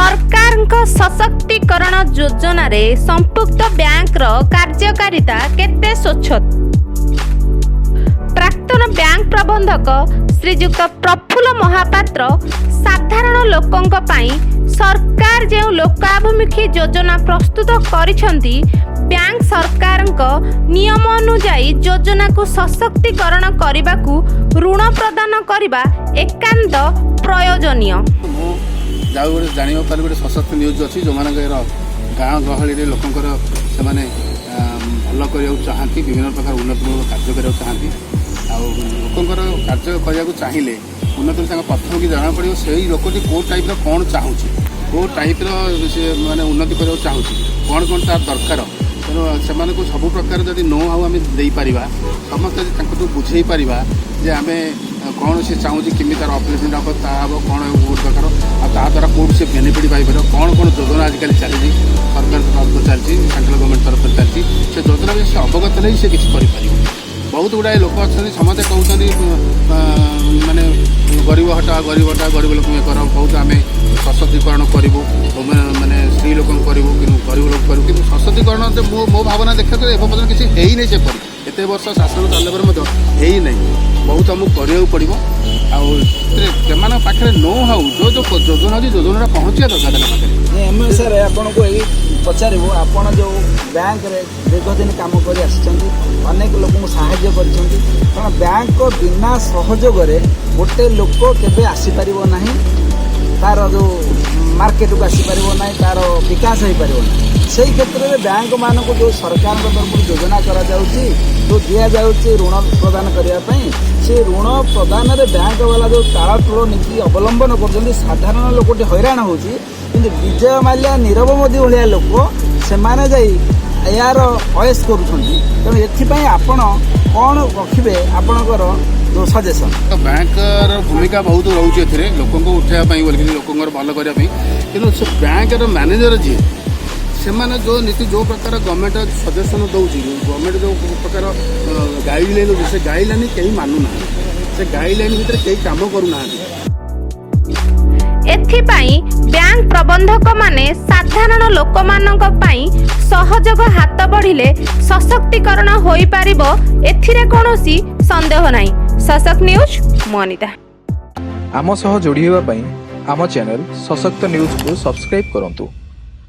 ସରକାରଙ୍କ ସଶକ୍ତିକରଣ ଯୋଜନାରେ ସମ୍ପୃକ୍ତ ବ୍ୟାଙ୍କର କାର୍ଯ୍ୟକାରିତା କେତେ ସ୍ୱଚ୍ଛ? ପ୍ରାକ୍ତନ ବ୍ୟାଙ୍କ ପ୍ରବନ୍ଧକ ଶ୍ରୀଯୁକ୍ତ ପ୍ରଫୁଲ୍ଲ ମହାପାତ୍ର ସାଧାରଣ ଲୋକଙ୍କ ପାଇଁ ସରକାର ଯେଉଁ ଲୋକାଭିମୁଖୀ ଯୋଜନା ପ୍ରସ୍ତୁତ କରିଛନ୍ତି, ବ୍ୟାଙ୍କ ସରକାରଙ୍କ ନିୟମ ଅନୁଯାୟୀ ଯୋଜନାକୁ ସଶକ୍ତିକରଣ କରିବାକୁ ଋଣ ପ୍ରଦାନ କରିବା ଏକାନ୍ତ ପ୍ରୟୋଜନୀୟ। ମୁଁ ଯାଉ ଗୋଟେ ଜାଣିବାକୁ ପାରିଲି, ଗୋଟେ ସଶକ୍ତ ନ୍ୟୁଜ୍ ଅଛି, ଯେଉଁମାନଙ୍କର ଗାଁ ଗହଳିରେ ଲୋକଙ୍କର ସେମାନେ ଭଲ କରିବାକୁ ଚାହାନ୍ତି, ବିଭିନ୍ନ ପ୍ରକାର ଉନ୍ନତିମୂଳକ କାର୍ଯ୍ୟ କରିବାକୁ ଚାହାନ୍ତି। ଆଉ ଲୋକଙ୍କର କାର୍ଯ୍ୟ କରିବାକୁ ଚାହିଁଲେ ଉନ୍ନତି ତାଙ୍କ ପ୍ରଥମେ କି ଜଣାପଡ଼ିବ ସେଇ ଲୋକଟି କେଉଁ ଟାଇପ୍ର କ'ଣ ଚାହୁଁଛି, କେଉଁ ଟାଇପ୍ର ସେ ମାନେ ଉନ୍ନତି କରିବାକୁ ଚାହୁଁଛି, କ'ଣ କ'ଣ ତାର ଦରକାର। ତେଣୁ ସେମାନଙ୍କୁ ସବୁ ପ୍ରକାର ଯଦି ନୋ ହାଉ ଆମେ ଦେଇପାରିବା, ସମସ୍ତେ ଯଦି ତାଙ୍କଠୁ ବୁଝେଇ ପାରିବା ଯେ ଆମେ କ'ଣ ସେ ଚାହୁଁଛି, କେମିତି ତାର ଅପରେସନ୍ ହେବ, ତାହା ହେବ, କ'ଣ ଦରକାର ଆଉ ତା ଦ୍ୱାରା କେଉଁଠି ସେ ବେନିଫିଟ୍ ପାଇପାରିବ, କ'ଣ କ'ଣ ଯୋଜନା ଆଜିକାଲି ଚାଲିଛି, ସରକାର ତରଫରୁ ଚାଲିଛି, ସେଣ୍ଟ୍ରାଲ ଗଭର୍ଣ୍ଣମେଣ୍ଟ ତରଫରୁ ଚାଲିଛି, ସେ ଯୋଜନା ବିଷୟରେ ସେ ଅବଗତ ହେଲେ ହିଁ ସେ କିଛି କରିପାରିବ। ବହୁତ ଗୁଡ଼ାଏ ଲୋକ ଅଛନ୍ତି, ସମସ୍ତେ କହୁଛନ୍ତି ମାନେ ଗରିବ ହଟା, ଗରିବ ହଟା, ଗରିବ ଲୋକଙ୍କୁ ଇଏ କର, ବହୁତ ଆମେ ସଶକ୍ତିକରଣ କରିବୁ, ମାନେ ସ୍ତ୍ରୀ ଲୋକଙ୍କୁ କରିବୁ, କିନ୍ତୁ ଗରିବ ଲୋକ କରିବୁ। କିନ୍ତୁ ସଶକ୍ତିକରଣ ତ ମୋ ଭାବନା ଦେଖିବାକୁ ଏବେ ପର୍ଯ୍ୟନ୍ତ କିଛି ହେଇନାହିଁ। ସେପରି ଏତେ ବର୍ଷ ଶାସନ ଚାଲିଲା ପରେ ମଧ୍ୟ ହେଇନାହିଁ। ବହୁତ ଆମକୁ କରିବାକୁ ପଡ଼ିବ। ଆଉ ସେଥିରେ ସେମାନଙ୍କ ପାଖରେ ନୋ ହାଉ ଯେଉଁ ଯେଉଁ ଯୋଜନା ଅଛି, ଯୋଜନାଟା ପହଞ୍ଚିବା ଦରକାର ତାଙ୍କ ପାଖରେ। ଆମେ ସାର୍ ଆପଣଙ୍କୁ ଏଇ ପଚାରିବୁ, ଆପଣ ଯେଉଁ ବ୍ୟାଙ୍କରେ ଦୀର୍ଘ ଦିନ କାମ କରି ଆସିଛନ୍ତି, ଅନେକ ଲୋକଙ୍କୁ ସାହାଯ୍ୟ କରିଛନ୍ତି, କାରଣ ବ୍ୟାଙ୍କ ବିନା ସହଯୋଗରେ ଗୋଟେ ଲୋକ କେବେ ଆସିପାରିବ ନାହିଁ, ତାର ଯେଉଁ ମାର୍କେଟକୁ ଆସିପାରିବ ନାହିଁ, ତାର ବିକାଶ ହୋଇପାରିବ ନାହିଁ। ସେଇ କ୍ଷେତ୍ରରେ ବ୍ୟାଙ୍କମାନଙ୍କୁ ଯେଉଁ ସରକାରଙ୍କ ତରଫରୁ ଯୋଜନା କରାଯାଉଛି, ଯେଉଁ ଦିଆଯାଉଛି ଋଣ ପ୍ରଦାନ କରିବା ପାଇଁ, ସେ ଋଣ ପ୍ରଦାନରେ ବ୍ୟାଙ୍କ ବାଲା ଯେଉଁ ଟାଳଟୁଳ ନୀତି ଅବଲମ୍ବନ କରୁଛନ୍ତି, ସାଧାରଣ ଲୋକଟି ହଇରାଣ ହେଉଛି। କିନ୍ତୁ ବିଜୟ ମାଲ୍ୟା, ନୀରବ ମୋଦି ଭଳିଆ ଲୋକ ସେମାନେ ଯାଇ ଏହାର ଅଏସ କରୁଛନ୍ତି। ତେଣୁ ଏଥିପାଇଁ ଆପଣ କ'ଣ ରଖିବେ ଆପଣଙ୍କର ଯେଉଁ ସଜେସନ୍? ତ ବ୍ୟାଙ୍କର ଭୂମିକା ବହୁତ ରହୁଛି ଏଥିରେ, ଲୋକଙ୍କୁ ଉଠାଇବା ପାଇଁ ବୋଲିକି, ଲୋକଙ୍କର ଭଲ କରିବା ପାଇଁ। କିନ୍ତୁ ସେ ବ୍ୟାଙ୍କର ମ୍ୟାନେଜର ଯିଏ, ସେମାନେ ଯେଉଁ ନୀତି, ଯେଉଁ ପ୍ରକାର ଗଭର୍ଣ୍ଣମେଣ୍ଟ ସଜେସନ୍ ଦେଉଛି, ଗଭର୍ଣ୍ଣମେଣ୍ଟ ଯେଉଁ ପ୍ରକାର ଗାଇଡ଼ଲାଇନ୍ ଦେଉଛି, ସେ ଗାଇଡ଼ଲାଇନ୍ କେହି ମାନୁନାହାନ୍ତି। ସେ ଗାଇଡ଼ଲାଇନ୍ ଭିତରେ କେହି କାମ କରୁନାହାନ୍ତି। ଏଥିପାଇଁ ବ୍ୟାଙ୍କ ପ୍ରବନ୍ଧକମାନେ ସାଧାରଣ ଲୋକମାନଙ୍କ ପାଇଁ ସହଯୋଗ ହାତ ବଢ଼ିଲେ ସଶକ୍ତିକରଣ ହୋଇପାରିବ, ଏଥିରେ କୌଣସି ସନ୍ଦେହ ନାହିଁ। ସଶକ୍ତ ନ୍ୟୁଜ୍, ମନିତା। ଆମ ସହ ଯୋଡ଼ି ହେବା ପାଇଁ ଆମ ଚ୍ୟାନେଲ ସଶକ୍ତ ନ୍ୟୁଜକୁ ସବସ୍କ୍ରାଇବ୍ କରନ୍ତୁ।